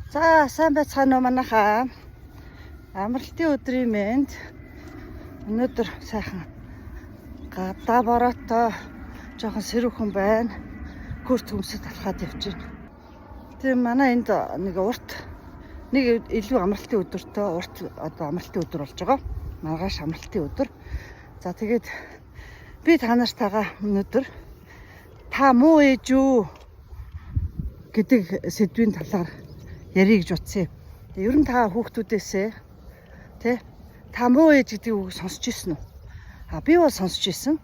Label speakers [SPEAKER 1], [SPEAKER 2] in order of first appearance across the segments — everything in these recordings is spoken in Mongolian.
[SPEAKER 1] За, сайн байцгаана уу, манайхаа. Амралтын өдрийн мэнд. Өнөөдөр сайхан гадаа бороотой, жоохон сэрүүхэн байна. Курт өмсөд алхаад явж байна. Тэгээ манай энд нэг урт, нэг илүү амралтын өдөртөө урт одоо амралтын өдөр болж байгаа. Маргааш амралтын өдөр. За, тэгээд би та нартайгаа өнөөдөр "Та муу ээж үү?" гэдэг сэдвийн талаар ярих гэж утсан юм. Ер нь та хүүхдүүдээсээ, тэ, "Та муу ээж" гэдэг үг сонсч ирсэн үү? А би бол сонсч ирсэн.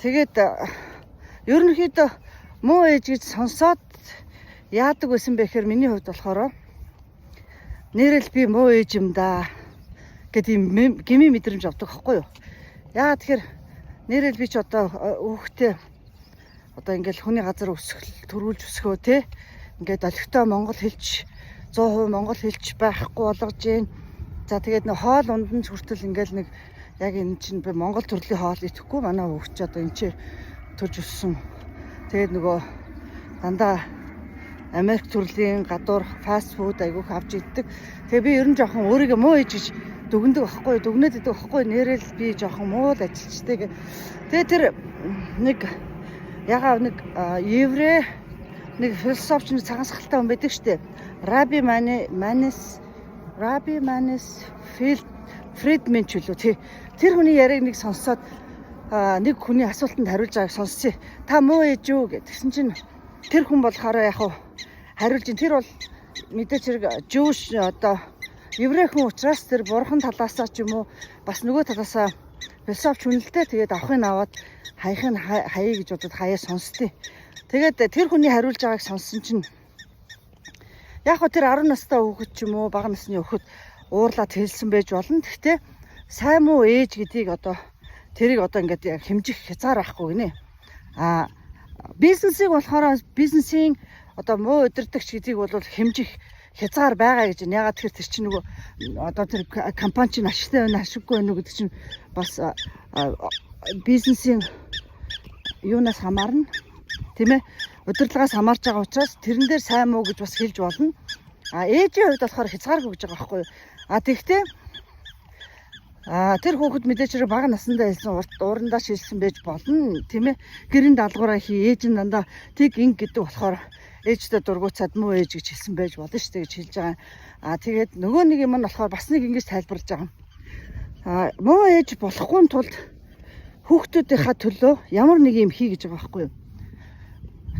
[SPEAKER 1] Тэгээд ерөнхийдөө муу ээж гэж сонсоод яадаг байсан бэ гэхээр миний хувьд болохоор нээрээ л би муу ээж юм да гэдэг юм гэмийн мэдрэмж авдаг байхгүй юу? Яагаад тэгэхээр нээрээ л би ч одоо хүүхдээ одоо ингээл хүний газар өсгөл төрүүлж өсгөө, те, ингээд олигтой монгол хэлч, 100% монгол хэлч байхгүй болгож гин. За, тэгээд нэг хоол унд нь хүртэл ингээл нэг яг энэ чинь би монгол төрлийн хоол идэхгүй, манай хүүхд ч одоо энэ чи төрж өссөн. Тэгээд нөгөө дандаа Америк төрлийн гадуур fast food айгүйх авч иддэг. Тэгээ би ер нь жоохон өөрийгөө муу ээж гэж дүгнэдэг байхгүй, дүгнээд иддэг байхгүй. Нээрээ л би жоохон муу л ажилчтай. Тэгээ тэр нэг ягаа нэг еврей нэг философч, нэг цагаан сахалтай хүн байдаг штэ. Раби Мани Манес Раби Манес Фил Фридмен ч үлээ, тий. Тэр хүний яриаг нэг сонсоод, нэг хүний асуултанд хариулж байгааг сонссон. "Та муу ээж үү?" гэх. Тэгсэн чинь тэр хүн болохоор яг хав хариулж ин тэр бол мэдээч хэрэг Jewish, одоо еврей хүн учраас тэр бурхан талаасаа ч юм уу, бас нөгөө талаасаа философч хүн л дээ. Тэгээд авахыг аваад, хаяхыг хаяа гэж бодоод хаяа сонсдیں۔ Тэгээд тэр хүний хариулж байгааг сонссон чинь яг хөө тэр 10 настай хүүхэд ч юм уу, бага насны хүүхэд уурлаад хэлсэн байж болно. Гэхдээ сайн муу ээж гэдгийг одоо тэрийг одоо ингээд яг хэмжих хязгаар байхгүй гинэ. А бизнесийг болохоор бизнесийн одоо муу удирдагч гэдгийг бол хэмжих хязгаар байгаа гэж байна. Ягаад тэгэхээр тэр чинь нөгөө одоо тэр компани чинь ашигтай байна, ашиггүй байна уу гэдэг чинь бас бизнесийн юунаас хамаарна. Тийм ээ? Удирдлагаас хамаарч байгаа учраас тэрэн дээр сайн муу гэж бас хэлж болно. А ээжийн хувьд болохоор хязгааргүй гэж байгаа байхгүй юу? А тэгтээ тэр хүүхэд мэдээч хэрэг бага насндаа хэлсэн, урт уурандаа шилжсэн байж болно, тийм ээ? Гэрийн даалгавраа хий, ээж нь дандаа тэг инг гэдэг болохоор ээжтэй дургуутсаад муу ээж гэж хэлсэн байж болно шүү дээ гэж хэлж байгаа. А тэгээд нөгөө нэг юм нь болохоор бас нэг ингэж тайлбарлаж байгаа. А муу ээж болохгүй тулд хүүхдүүдийнхаа төлөө ямар нэг юм хий гэж байгаа байхгүй юу?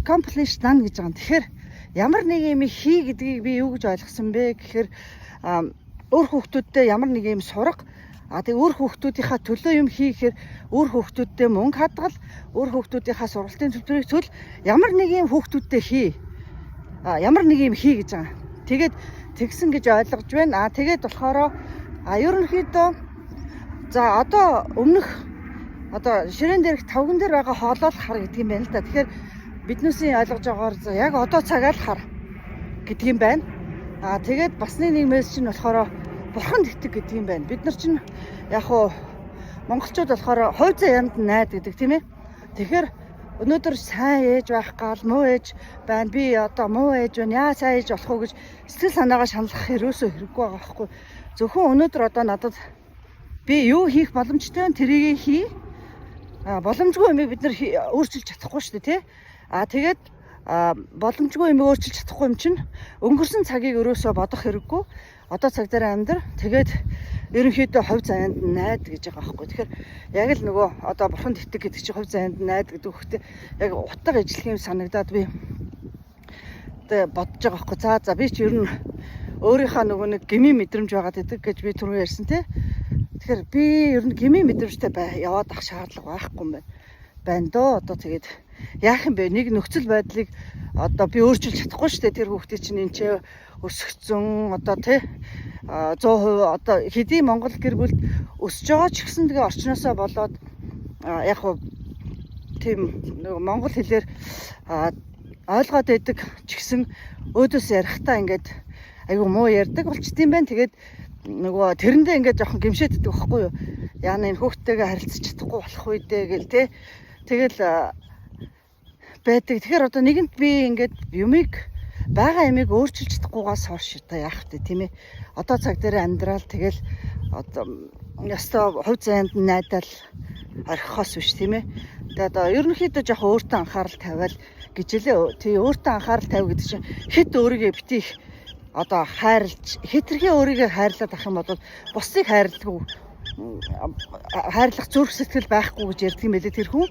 [SPEAKER 1] Accomplish done гэж байгаа. Тэгэхээр ямар нэг юм хий гэдгийг би юу гэж ойлгосон бэ гэхээр өөр хүүхдүүдтэй ямар нэг юм сурга. А тэг өөр хүүхдүүдийнхаа төлөө юм хийхээр өөр хүүхдүүдтэй мөнгө хадгал, өөр хүүхдүүдийнхаа сургалтын төлбөрийг төл, ямар нэг юм хүүхдүүдтэй хий. А ямар нэг юм хий гэж байгаа. Тэгээд тэгсэн гэж ойлгож байна. А тэгээд болохоор ерөнхийдөө за одоо өмнөх одоо ширээн дээрх тавган дээр байгаа хоолоо л хар гэдэг юм байна л да. Тэгэхээр биднээсийн ойлгож байгаагаар за яг одоо цагаа л хар гэдэг юм байна. А тэгээд басны нэг мессеж нь болохоор бурханд итэг гэдэг юм байна. Бид нар чинь яг хуу монголчууд болохоор хувь заяанд найд гэдэг, тийм ээ. Тэгэхээр өнөөдөр сайн ээж байх гал муу ээж байна. Би одоо муу ээж байна. Яа сайн ээж болох уу гэж сэтгэл санаагаа шаналгах ерөөсөө хэрэггүй байгаа байхгүй. Зөвхөн өнөөдөр одоо надад би юу хийх боломжтой вэ? Тэрийг хий. А боломжгүй юмыг бид нар өөрчилж чадахгүй шүү дээ, тий. А тэгээд боломжгүй юм өөрчилж чадахгүй юм чинь өнгөрсөн цагийг өрөөсөө бодох хэрэггүй. Одоо цаг дээр амьдр. Тэгээд ерөнхийдөө хувь заяанд найд гэж байгаа байхгүй. Тэгэхээр яг л нөгөө одоо бурханд итэг гэдэг чинь хувь заяанд найд гэдэг үгтэй яг утга ижилх юм санагдаад би одоо бодож байгаа байхгүй. За, би ч ер нь өөрийнхөө нөгөө нэг гэмийн мэдрэмж байгаад идэг гэж би түрүү ярьсан, тий. Тэгэхээр би ер нь гэмийн мэдрэмжтэй бай яваад ах шаардлага байхгүй юм байна. Байна дөө. Одоо тэгээд яах юм бэ? Нэг нөхцөл байдлыг одоо би өөрчилж чадахгүй шүү дээ. Тэр хүүхдийн чинь энэ ч өсгцэн одоо, тий, 100% одоо хэдий Монгол гэр бүлд өсөж байгаа ч гэсэн тэгээ орчноосоо болоод яг хуу тийм нөгөө монгол хэлээр ойлгоод байдаг ч гэсэн өөдөөс ярихдаа ингээд айгу муу ярьдаг болчт юм байна. Тэгээд нөгөө тэрэндээ ингээд жоохон гэмшээд иддэг байхгүй юу? Яана энэ хүүхдтэйгээ харилцаж чадахгүй болох үедээ гэл те. Тэгэл байдаг. Тэгэхээр одоо нэгэнт би ингээд юмыг Байгаа юмыг өөрчилж чадахгүйгаас хойш одоо яах вэ, тийм ээ? Одоо цаг дээр амьдрал тэгэл одоо ёстой хувь заяанд найдаал орхихоос биш, тийм ээ. Тэгээ одоо ерөнхийдөө жоох өөртөө анхаарал тавиал гэж лээ. Тий, өөртөө анхаарал тавь гэдэг чинь хэд өөрийгөө бити их одоо хайрлж, хэтэрхий өөрийгөө хайрлаад ах юм бол бусдыг хайрладгүй, хайрлах зүрх сэтгэл байхгүй гэж ярьдаг юм байлээ тэр хүн.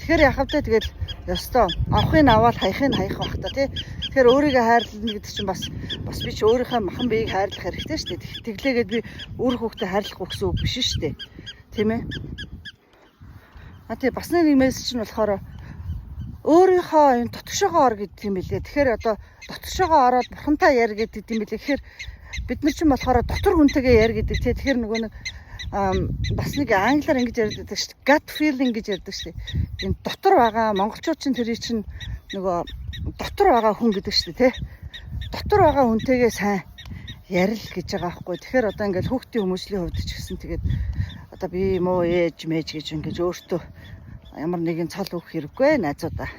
[SPEAKER 1] Тэгэхээр яхав тэ, тэгэл ёстой авахыг аваад хаяхыг хаях бах та, тий. Тэгэхээр өөрийгөө хайрлана гэдэг чинь бас бас би чи өөрийнхөө махан биеийг хайрлах хэрэгтэй шүү дээ. Тэглээгээд би үр хүүхдээ хайрлахгүй гэсэн үг биш шүү дээ. Тийм ээ. А тий, бас нэг мессеж нь болохоор өөрийнхөө энэ дотгошоогоо ор гэдэг юм билээ. Тэгэхээр одоо дотгошоогоо ороод бурхантай яар гэдэг юм билээ. Тэгэхээр бид нар чинь болохоор дотор хүнтэйгээ яар гэдэг, тий. Тэгэхээр нөгөө нэг бас нэг англиар ингэж ярьдаг шүү дээ. Gut feeling гэж ярьдаг шүү дээ. Энэ дотор байгаа монголчууд чинь тэрий чинь нөгөө дотор байгаа хүн гэдэг шүү дээ, тий. Дотор байгаа хүнтэйгээ сайн ярил гэж байгаа байхгүй. Тэгэхээр одоо ингээл хүүхдийн хүмүүжлийн хувьд ч гэсэн тэгээд одоо би муу ээж мэж гэж ингэж өөртөө ямар нэгэн цол өгөх хэрэггүй, найзуудаа.